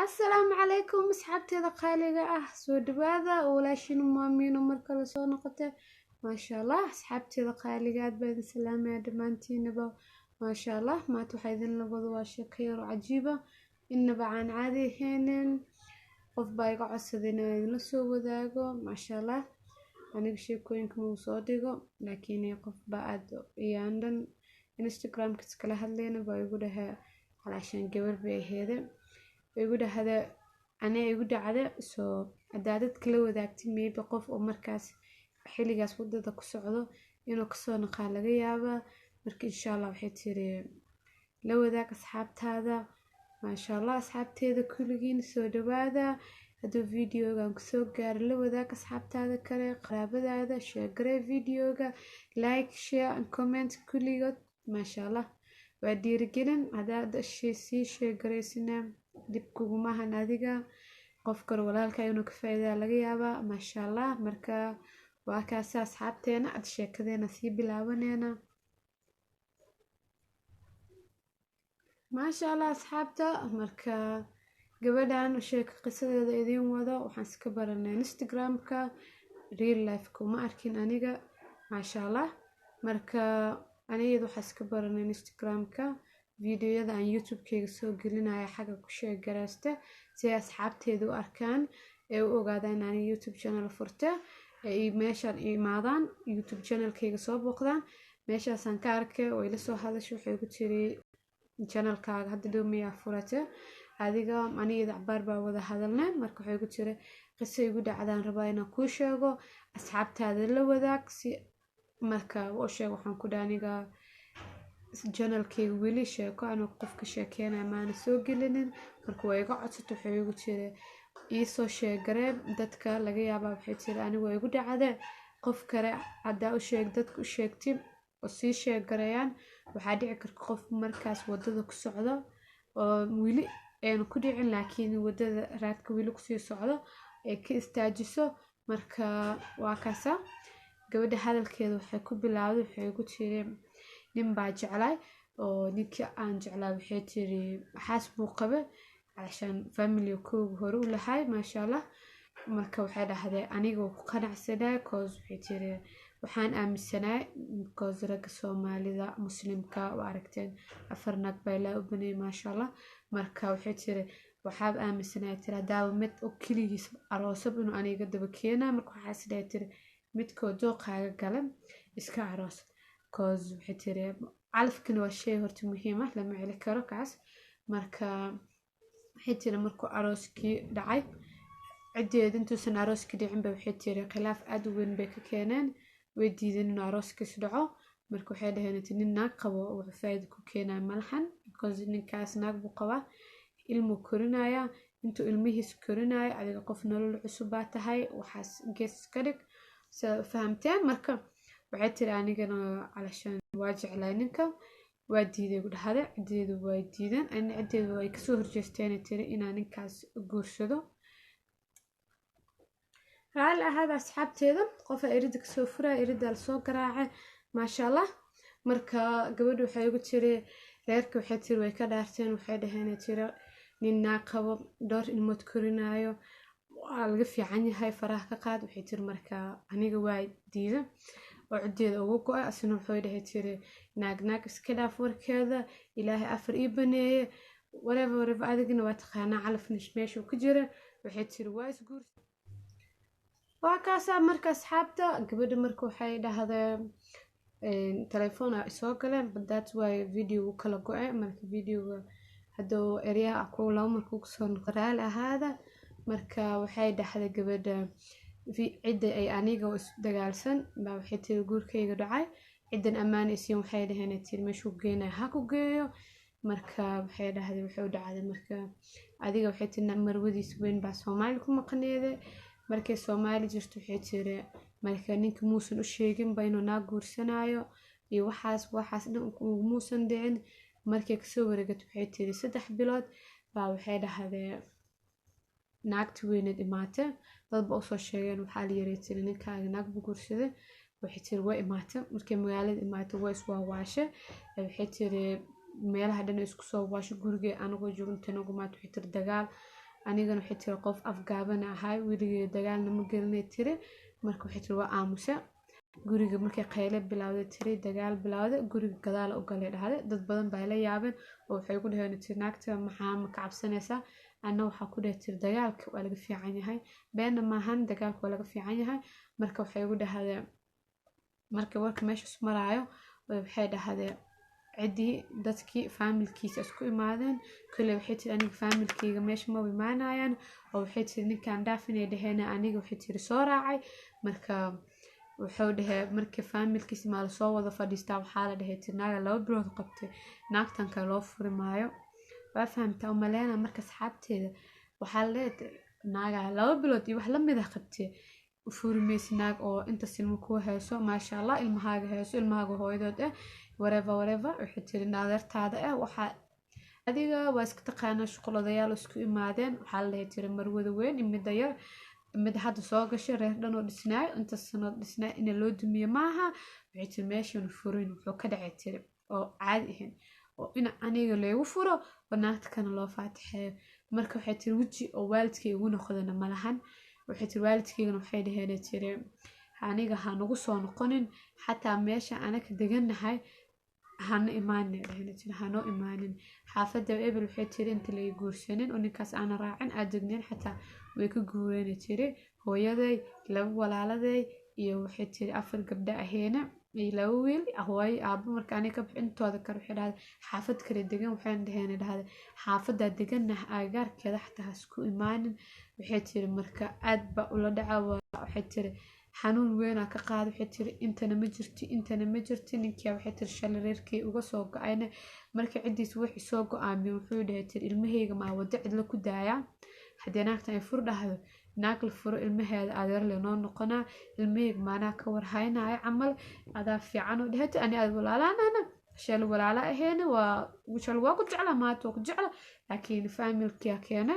Asalaamu calaykum asxaabteeda qaaliga ah, soo dhawaada. Walaashiin Maamiino markale soo noqotay. Maasha Allah, asxaabteeda qaaliga, aad baa idin salaamaya dhammaantiinaba. Maasha Allah, maanta waxaa idin labada waa sheeko yar oo cajiiba, inaba aan caadi ahaynin. Qof baa iga codsaday inaan idinla soo wadaago. Maasha Allah, aniga sheekooyinka mau soo dhigo, laakiin qof baa aad iyaan dhan Instagramka iskala hadlayna baa igu dhahay, calaashaan gabar bay aheede, igu dhahda anaa igu dhacda. Soo haddaa dadka la wadaagtay, maybe qof oo markaas xilligaas wadada ku socdo inuu kasoo naqaa laga yaabaa. Marka insha Allah, waxay tiri, la wadaag asxaabtaada. Maasha Allah, asxaabteeda kulligiin soo dhawaada. Hadduu videogan kusoo gaaro, la wadaag asxaabtaada kale, qaraabadaada, share garee videoga, like, share and comment kulligood. Maasha Allah, waa dhiirigelin. Haddaad sii share garaysina, dib kugumahan adiga, qof kale walaalka inuu ka faa'iidaa laga yaabaa. Maasha Allah, marka waa kaasa asxaabteena, ad sheekadeena sii bilaabaneena. Maasha Allah, asxaabta, marka gabadhan sheeko qisadeeda idiin wado waxaan iska baranay Instagramka, real lifeka uma arkin aniga. Maasha Allah, marka anigada waxaa iska baranay Instagramka. Videoyada aan YouTube-keyga soo gelinaya xagga ku share garaysta si ay asxaabteeda u arkaan ee u ogaadaan inaan YouTube channel furta, ee meeshaan imaadaan, YouTube channelkeyga soo booqdaan. Meeshaasaan ka arkay oo ila soo hadashay. Waxay ku tiri, "Channelkaaga hadda dhow miyaa furata adiga?" Anigada cabaar baa wada hadalnay. Marka waxay ku tiri, "Qiso igu dhacdaan rabaa inaan kuu sheego, asxaabtaada la wadaag." Si marka u sheeg, waxaan ku dhaha, aniga channelkeyga weli sheeko anuu qofka sheekeynaya maana soo gelinin. Marka waa iga codsata, waxay igu tiri, "Iisoo share garee dadka laga yaabaa." Waxay tiri, "Anigu waa igu dhacde, qof kale haddaa u sheeg, dadka u sheegti oo sii share gareeyaan, waxaa dhici karta qof markaas wadada ku socdo oo weli aynu ku dhicin, laakiin wadada raadka weli kusii socdo ay ka istaajiso." Marka waa kaasa. Gabadha hadalkeeda waxay ku bilaawday, waxay ku tiri, "Nin baa jeclay oo ninkii aan jeclaa," waxay tiri, "xaas buu qabe, calashaan family kooga hore u lahay." Maasha Allah, marka waxay dhahday, "Aniga ku qanacsanaa, cause," waxay tiri, "waxaan aaminsanaa, because ragga Soomaalida Muslimka waa aragteen, afar naag baa Ilaa u baneeyay." Maasha Allah, marka waxay tiri, "Waxaab aaminsanaa," tiri, "haddaaba mid oo keligiis aroosab inuu aniga daba keenaa." Marka waxaa is dhahay, tiri, "Midkoo dooqaaga gala iska aroos," cause waxay tiri, calafkana waa shay horta muhiim ah, lama celi karo kaas. Marka waxay tiri, markuu arooskii dhacay, ciddeeda intuusan arooskii dhicinba, waxay tiri, khilaaf aada u weyn bay ka keeneen, way diideen inuu arooskiis dhaco. Marka waxay dhaheen, inti nin naag qabo wuxuu faa'iido ku keenaya malahan, because ninkaas naag buu qabaa, ilmuu korinaya, intuu ilmihiis korinayo adiga qof nolol cusub baa tahay, waxaas gees iska dhig. Sidaad u fahamteen. Marka waxay tiri, "Anigana calashaan waa jeclay ninka, waa diiday," gu dhahday. Ciddeedu way diideen, ana ciddeedu way kasoo horjeesteen, tiri, inaan ninkaas guursado. Raalli ahaada asxaabteeda, qofa erida kasoo furaya, erida lasoo garaacay. Maasha Allah, marka gabadha waxay ugu tiri, reerka, waxay tiri, way ka dhaarteen. Waxay dhaheen, tiri, "Nin naag qabo, dhowr ilmood korinaayo, waa laga fiican yahay, faraha ka qaad." Waxay tiri, "Marka aniga waa diida oo ciddeeda ugu go-ay. Asna wuxuu dhahay," tiri, "Naag naag iska dhaaf warkeeda, Ilaahay afar ii baneeye, whatever whatever, adigana waa taqaanaa calafna meeshuu ku jira." Waxay tiri, "Waa isguur, waa kaasaa." Marka asxaabta, gabadha marka waxay dhahdeen, telefoon a soo galeen, but that's why video kala go-ay. Marka videoga hadduu eryaha ku laba markuu kusoo noqo, raali ahaada. Marka waxay dhahday gabadha, cidda ay aniga is dagaalsan baa, waxay tiri, guurkayga dhacay, ciddan ammaan isiin. Waxay dhaheen, tiri, "Meeshuu geenaya ha ku geeyo." Marka waxay dhahday, waxay u dhacday, marka adiga, waxay tiri, marwadiis weyn baa Soomaali ku maqneede. Markay Soomaali jirto, waxay tiri, marka ninka muusan u sheeginba inuu naag guursanaayo iyo waxaas dhan muusan dhicin. Markay kasoo wareegato, waxay tiri, 3 bilood baa, waxay dhahdee, naagti weyneed imaate. Dad ba usoo sheegeen, waxaa la yiri, tiri, "Ninkaaga naag buu guursaday." Waxay tiri, way imaate. Markay magaalada imaate, way iswaawaashe. Waxay tiri, meelaha dhan isku soo waasho, gurigee anagoo joogno inta nagu imaate. Waxay tiri, dagaal Anigana waxay tiri qof afgaabana ahay, weligay dagaalna ma gelinay tiri. Marka waxay tiri waa aamuse. Guriga markay qayle bilowday tiri, dagaal bilowday, guriga gadaal u galay dhahday. Dad badan baa la yaabeen oo waxay ku dhaheen tiri, naagta maxaa ma ka cabsanaysaa? Anna waxaa ku dhahay tiri, dagaalka waa laga fiican yahay, beenna maahan, dagaalka waa laga fiican yahay. Marka waxay igu dhahdeen, marka warka meeshaas maraayo, waxay dhahdeen ciddii dadkii faamilkiisa isku imaadeen. Kale waxay tiri aniga faamilkeyga meesha maba imaanayaan, oo waxay tiri ninkaan dhaaf inay dhaheen. Aniga waxay tiri soo raacay. Marka wuxuu dhahay markii faamilkiisa maa lasoo wada fadhiistaa, waxaa la dhahay tiri naaga 2 bilood qabtay, naagtan kale loo furi maayo. Waa fahamtaa umaleyna. Marka asxaabteeda waxaa la leeyahay naaga 2 bilood iyo wax lamid ah qabtay furi maysi, naag oo intaas ilmo kuu hayso, maasha Allah, ilmahaaga hayso, ilmahaaga hooyadood ah, whatever whatever. Waxay tiri naadeertaada ah, waxaa adiga waa iska taqaanaa shuqul. Odayaal isku imaadeen, waxaa la dhahay tiri marwada weyn iyo midda yar, mid hadda soo gashay, reer dhan oo dhisnaayo, intaas sanood dhisnaayo, in loo dumiyo maaha. Waxay tiri meeshan furin wuxuu ka dhacay tiri oo caadi ahayn, oo in aniga laygu furo oo naagta kana loo faatixeeyo. Marka waxay tiri weji oo waalidkay igu noqdana malahan. Waxay tiri waalidkaygana waxay dhaheen tiri aniga ha nagu soo noqonin, xataa meesha anaka degannahay hana imaanin, dhaheen tiri hanoo imaanin xaafadda ebel. Waxay tiri inta laga guursanin oo ninkaas aana raacin aad degnayn, xataa way ka guureen tiri hooyaday, 2 walaaladay iyo waxay tiri 4 gabdha aheena iyo 2 wiil, hooyo aabo. Marka aniga ka bix intooda kale waxay dhahday xaafad kale degan. Waxayna dhaheen dhahday xaafaddaa deganah agagaarkeeda xataa ha isku imaanin. Waxay tiri marka aad baa ula dhaca, waxay tiri xanuun weynaa ka qaada. Waxay tiri intana ma jirti, intana ma jirti. Ninkia waxay tiri shalay reerkay uga soo go-ayna, marka ciddiis wixii soo go-aamiye wuxuu dhahay tiri ilmahayga maa wado cidla ku daayaa? Haddii naagtan ay fur dhahdo, naag la furo ilmaheeda adeer lenoo noqonaa, ilmahayga maanaa ka warhaynaya camal? Adaa fiican oo dhahata ani aad walaalaanana shalay walaala aheena, waa shalay waa ku jecla, maanta waa ku jecla, laakiin faamilkia keena.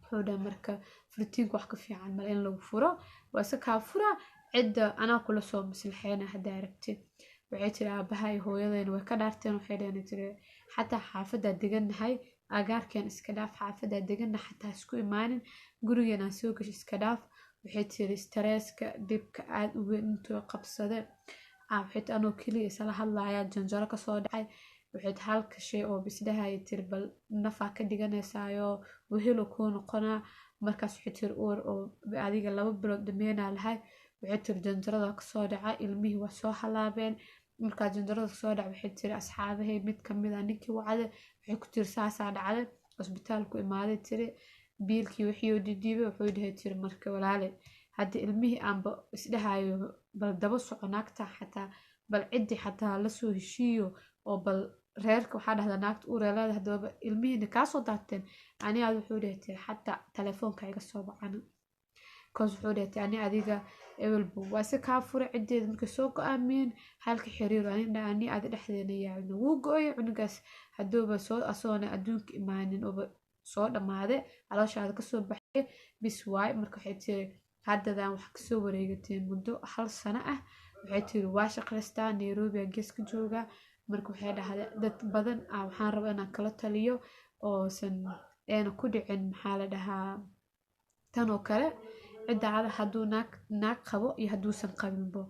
Wuxuu dhahay marka furitiinka wax ka fiican male in lagu furo, waa isa kaa fura, cidda anaa kula soo maslaxeyna haddaa rabtid. Waxay tiri aabaha iyo hooyadayna way ka dhaarteen, waxay dhaheen tiri xataa xaafaddaa degannahay agaarkeen iska dhaaf, xaafaddaa degannahay xataa isku imaanin, gurigeen aan soo gasho iska dhaaf. Waxay tiri stresska dhibka aada u weyn intuu qabsade, waxay tiri anoo keliya isla hadlaaya janjaro kasoo dhacay. Waxay tiri halka shay oo bisdhahaya tiri bal nafaa ka dhiganaysaayo wehelo kuu noqonaa. Markaas waxay tiri uur oo adiga 2 bilood dhameynaa lahay. Waxay tiri janjarada kasoo dhaca, ilmihii waa soo halaabeen. Markaa janjarada kasoo dhaca, waxay tiri asxaabahay mid kamid ah ninkii wacday, waxay ku tiri saasaa dhacday, cusbitaalku imaaday tiri, biilkii wixii oo dhidhiibay. Wuxuu dhahay tiri marka walaale hadda ilmihii aanba isdhahayo bal daba soco naagta, xataa bal ciddi xataa lasoo heshiiyo oo bal reerka waxaa dhahdaa naagta ureelada, hadaba ilmihiina kaasoo daateen. Ani aad wuxuu dhahay tiri xataa telefoonka iga soo bacana kaas. Wuxuu dhahay tiri ani adiga ebelbu waa si kaa furay, ciddeeda markay soo go-aamiyeen halka xiriir ani adi dhexdeena yaalna wuu go-ay. Cunugaas haduuba soo asoona adduunka imaanin ooba soo dhammaaday, calooshaada kasoo baxay bis waay. Marka waxay tiri haddadan wax kasoo wareegateen muddo 1 sano ah. Waxay tiri waa shaqaystaa, Nairobi aa gees ka joogaa. Marka waxay dhahday dad badan waxaan rabaa inaan kala taliyo oosan eena ku dhicin, maxaa la dhahaa, tan oo kale. Ciddaada hadduu naag naag qabo iyo hadduusan qabinbo,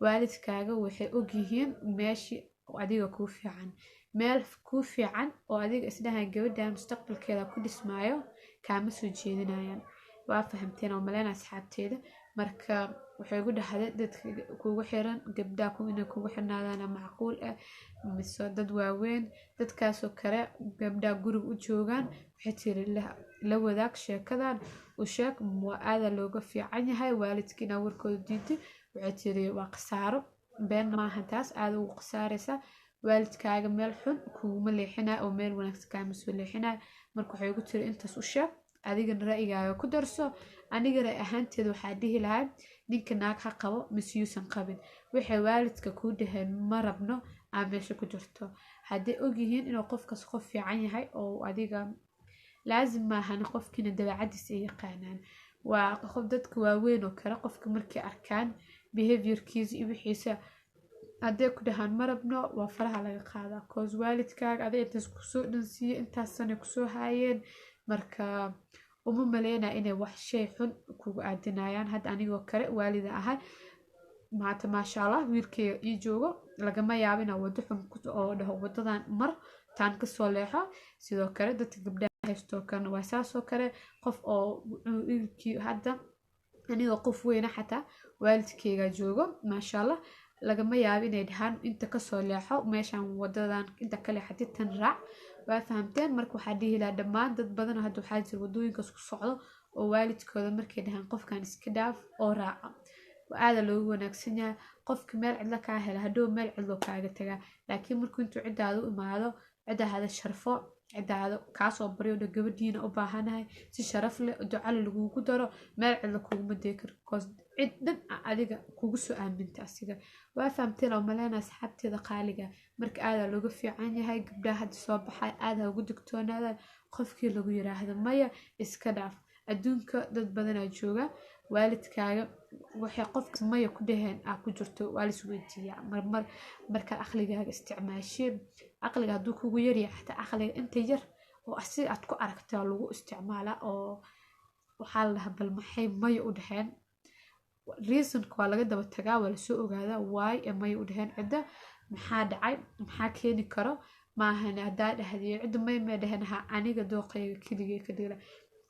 waalidkaaga waxay ogyihiin meeshii adiga kuu fiican, meel kuu fiican oo adiga isdhahan gabadhan mustaqbalkeeda ku dhismaayo kaama soo jeedinayaan. Waa fahamteen oo maleyna asxaabteeda. Marka waxay igu dhahday dadka kugu xiran, gabdhaha inay kugu xirnaadaan macquul ah mise dad waaweyn, dadkaasoo kale gabdhaha guriga u joogaan, waxay tiri la wadaag sheekadan, u sheeg, waa aada looga fiican yahay waalidka inaa warkooda diiday. Waxay tiri waa khasaaro, been maaha, taas aada ugu khasaaraysa. Waalidkaaga meel xun kuguma leexinayo oo meel wanaagsan kaama soo leexinayo. Marka waxay igu tiri intaas u sheeg, adigana ra'yigaaga ku darso. Aniga ra'y ahaanteeda waxaa dhihi lahaa ninka naag ha qabo mise yuusan qabin, waxay waalidka kuu dhaheen ma rabno aa meesha ku jirto. Hadday ogyihiin inuu qofkaas qof fiican yahay oo adiga laazim maahan qofkiina dabeecadiisa ay yaqaanaan, waa qof dadka waaweyn oo kale, qofka markay arkaan behaviorkiisa iyo wixiisa, hadday ku dhahaan ma rabno, waa faraha laga qaadaa, cause waalidkaaga adiga intaas kusoo dhansiiye, intaas sana kusoo haayeen. Marka Uma maleynaya inay wax shay xun kugu aadinayaan. Hadda anigoo kale waalida ahay maanta, maasha Allah, wiilkeyga ii joogo, lagama yaabo inaa wado xun oo dhaho wadadan mar taan kasoo leexo. Sidoo kale dadka gabdhaha haystoo kalena waa saasoo kale. Qof oo wiilkii, hadda anigoo qof weyna xataa waalidkeyga joogo, maasha Allah, lagama yaabo inay dhahaan inta kasoo leexo meeshan, wadadan inta ka leexatid tan raac. Waa fahamteen? Marka waxaa dhihi lahaa dhammaan dad badan hadda waxaa jira wadooyinkaas ku socdo oo waalidkooda markay dhahaan qofkan iska dhaaf oo raaca. Aada loogu wanaagsan yahay. Qofka meel cidlo kaa hela, hadhow meel cidlo kaaga tagaa. Laakiin markuu intuu ciddaada u imaado, ciddaada sharfo, ciddaada kaasoo baryo dha, gabadhiina u baahanahay, si sharaf leh ducale lagugu daro, meel cidlo kuguma degi karo, because cid dhan adiga kugu soo aaminta asiga. Waa fahamteen oo maleyna, asxaabteeda qaaliga? Marka aadaa looga fiican yahay. Gabdhaha hadda soo baxay aada ha ugu digtoonaadaan. Qofkii lagu yiraahdo maya, iska dhaaf. Adduunka dad badanaa jooga. Waalidkaaga waxay qofka maya ku dhaheen aa ku jirto, waa la isweydiiyaa marmar. Markaad aqligaaga isticmaasheen, aqliga hadduu kugu yaryahay xataa, aqliga inta yar oo asiga aad ku aragtaa lagu isticmaalaa, oo waxaa la dhahaa bal maxay maya u dhaheen? Reasonka waa laga daba tagaa, waa lasoo ogaadaa why ee maya u dhaheen cidda, maxaa dhacay, maxaa keeni karo. Maahan haddaa dhahdiyo cidda may may dhaheen, ha aniga dooqayga keligay ka dhigla.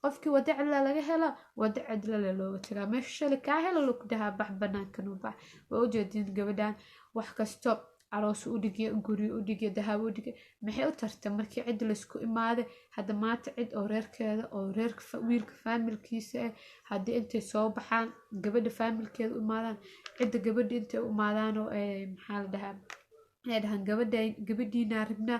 Qofkii wada cidla laga hela, wada cidlale looga tagaa. Meesha shalay kaa hela lagu dhahaa bax, banaankan u bax. Waa ujeedin gabadhan wax kasto aroos u dhigya, guri u dhigya, dahab u dhigya, maxay u tartay markii cid laysku imaaday? Hadda maanta cid oo reerkeeda oo reerka wiilka faamilkiisa ah haddii intay soo baxaan gabadha faamilkeeda u imaadaan, cidda gabadha intay u imaadaan oo maxaa la dhahaa, ay dhahaan gabadha gabadhiina rabnaa,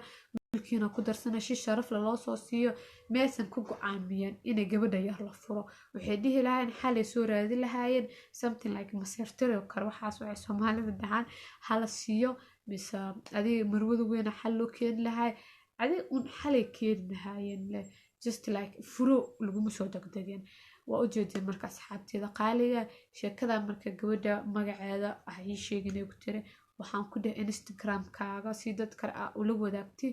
wiilkiina ku darsana, si sharaf leh loo soo siiyo, meesan ku go-aamiyeen inay gabadha yar la furo. Waxay dhihi lahaayeen xalay soo raadin lahaayeen something like maseertiro kale, waxaas waxay Soomaalida dhahaan hala siiyo, mise adiga marwada weyna xal loo keeni lahaay, adiga un xalay keeni lahaayeen le, just like furo laguma soo degdegeen. Waa ujeedeen? Marka asxaabteeda qaaliga, sheekada marka gabadha magaceeda ah ii sheegin ay ku tiri. Waxaan ku dhahay Instagramkaaga si dad kale aa ula wadaagtay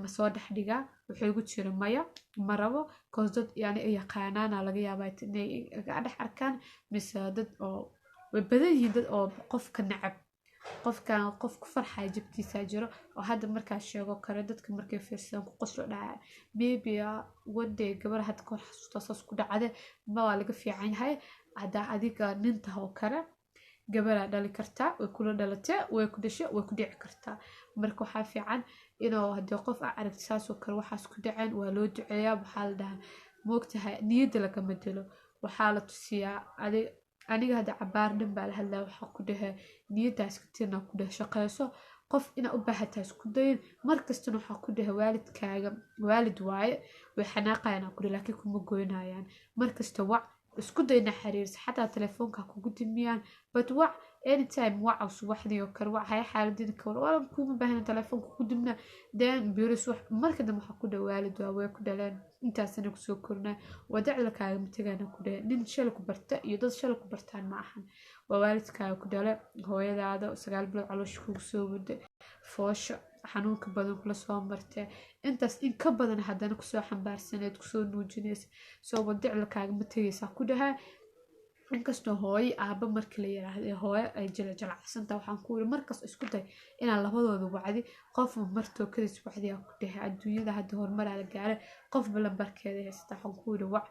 ma soo dhex dhigaa? Wuxuu igu jira maya, ma rabo, cause dad yani ay yaqaanaana laga yaabaa inay iga dhex arkaan, mise dad oo way badan yihiin, dad oo qofka nacab, qofkan qof ku farxaya jabkiisa jiro, oo hadda markaa sheego kale dadka markay fiirsadaan ku qoslo dhaca, maybe one day gabar hadda kahor xasuusta saas ku dhacde. Ma waa laga fiican yahay. Haddaa adiga nin taha oo kale, gabaraa dhali kartaa, way kula dhalatee, way ku dhashay, way ku dhici kartaa. Marka waxaa fiican inuu haddii qof aa aragti saasoo kale waxaas ku dhaceen, waa loo duceeyaa. Waxaa la dhahaa, moogtahay, niyadda lagama dilo. Waxaa la tusiyaa adi. Aniga hadda cabaar dhan baa la hadlaya. Waxaa ku dhahe niyaddaas ka tirna, ku dhahe shaqeyso, qof inaa u baahataa isku dayin. Markastana waxaa ku dhahe waalidkaaga waalid waaye, way xanaaqayaan ku dhahe, laakiin kuma goynayaan. Markasta wac, isku day inaa xiriirsa, xataa telefoonka ha kugu dimiyaan, but wac anytime, wac subaxdii oo kale wac, haya xaaladina kawar, wala kuma baahna telefoonka ku dimna. Then biris wax marka dambe waxaa ku dhahe waalid waa, way ku dhaleen, intaasana kusoo kornaa, wadacda kaagama tagaana ku dhahe. Nin shalay ku barta iyo dad shalay ku bartaan ma ahan, waa waalidkaaga ku dhale, hooyadaada 9 bilood caloosha kugu soo waday, foosha xanuunka badan kula soo martee, intaas in ka badan haddana kusoo xambaarsaneed, kusoo nuujinaysa, soo wadicla kaagama tegaysaa ku dhahaa. Inkastoo hooyo aaba marka la yiraahdo hooyo ay jilacjalacsantaha, waxaan ku yiri markas isku day inaa labadooda wacdi, qofba martookadiis wacdiyaa ku dhahay. Adduunyada hadda horumaraa la gaaray, qofba lambarkeeda haysata. Waxaan ku yiri wac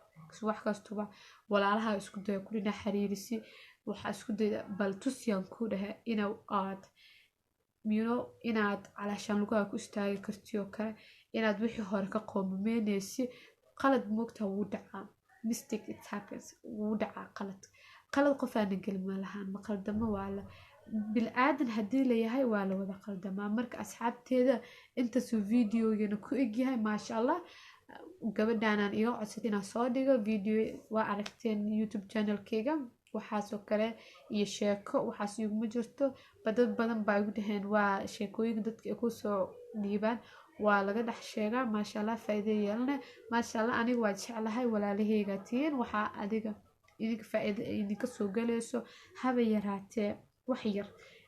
wax kastuba, walaalaha isku daya ku dhina xiriirisi. Waxaa isku dayda bal tusiyaan ku dhahay ina aad inaad calaashaan lugaha ku istaagi karti oo kale, inaad wixii hore ka qoomameynaysi. Qalad moogtaa wuu dhacaa, mistake it happens, wuu dhacaa qalad. Qalad qof aana gelin ma lahaan, ma qaldamo? Waa la bil-aadan haddii layahay, waa la wada qaldamaa. Marka asxaabteeda, intaasuu videogana ku egyahay. Maasha Allah, gabadhaanaan iga codsatay inaan soo dhigo video. Waa aragteen YouTube channelkeyga waxaasoo kale iyo sheeko waxaas iguma jirto ba. Dad badan baa igu dhaheen waa sheekooyinka dadka ay kusoo dhiibaan waa laga dhex sheegaa. Maasha Allah, faa'iido yeelane. Maasha Allah, aniga waa jeclahay walaalaheyga tihiin. Waxaa adiga idinka faa'iido idinka soo galayso haba yaraatee, wax yar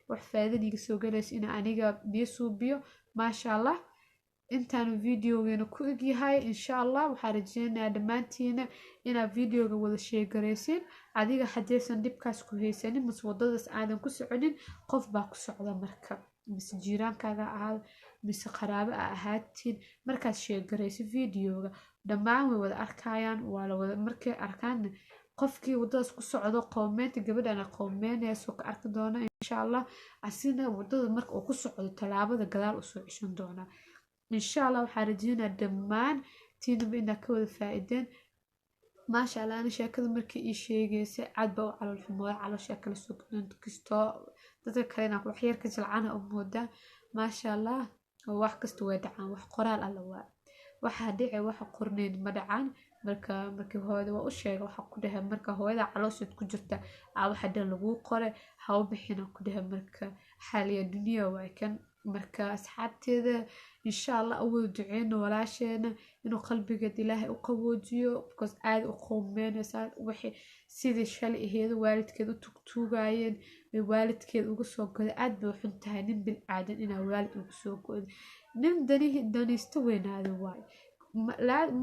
wax faa'iido idiga soo galayso ina aniga nii suubiyo. Maasha Allah. Intaanu videogeena ku egyahay. Insha Allah waxaa rajeynayaa dhammaantiina inaad videoga wada share garaysiin. Adiga haddaysan dhibkaas ku haysanin mise wadadaas aadan ku soconin, qof baa ku socda. Marka mise jiiraankaaga ahaado mise qaraabo a ahaatiin, markaad share garayso videoga, dhammaan way wada arkayaan. Waa la wada markay arkaanna, qofkii wadadaas ku socdo qoomeynta gabadhana qoomeynayso ka arki doona. Insha Allah asina wadada marka uu ku socdo tallaabada gadaal usoo ceshan doonaa. Insha Allah waxaa rajeynaya dhammaan tiinaba inaad ka wada faa-ideen. Maasha Allah, ana sheekada markii ii sheegaysay cad baa u calool xumooda, calooshaa kala soo kastoo dadka kalena waxyar ka jilcana u moodaa. Maasha Allah, wax kasta way dhacaan, wax qoraal alla waa waxaa dhici, waxa qorneyn ma dhacaan. Marka markii hooyada waa u sheega, waxaa ku dhahay, marka hooyada caloosheed ku jirta aa waxa dhan laguu qoray, ha u bixina ku dhahay. Marka xaaliya dunya waa kan. Marka asxaabteeda, insha Allah u wada duceyno walaasheena inuu qalbigeed Ilaahay u qaboojiyo, because aada u qowmeynaysaa wixii sidii shalay aheed waalidkeed u tugtuugayeen ay waalidkeed uga soo goday. Aad bay u xun tahay nin bil aadan inaa waalid uga soo goday. Nin danihi daniista weynaada waayo.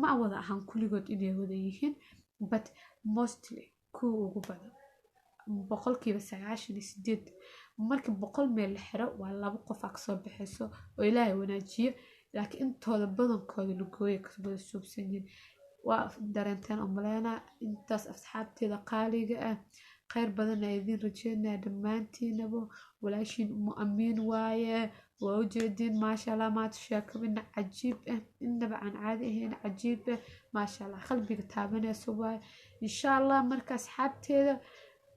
Ma wada ahan kulligood inay wada yihiin, but mostly kuwa ugu badan, 98%. Marka 100 meel la xiro, waa laba qof aa kasoo baxayso oo Ilaahay wanaajiyo, laakiin intooda badankooda lugooya wada suubsan yihiin. Waa dareenteen oo maleynaa. Intaas asxaabteeda qaaliga ah, kheyr badan aa idiin rajeynaya dhammaantiinaba. Walaashiin Umu Amiin waaye, waa ujeediin. Maasha Allah, maanta sheeko ina cajiib ah, inaba aan caadi ahayn, cajiib ah, maasha Allah, qalbiga taabanayso waaye. Insha Allah marka asxaabteeda,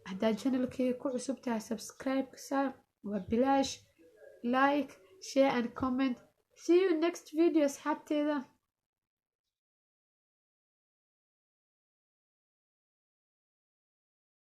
haddaa channelkayga ku cusub tahay, subscribe saar, waa bilaash. Like, share and comment. See you next video, asxaabteeda.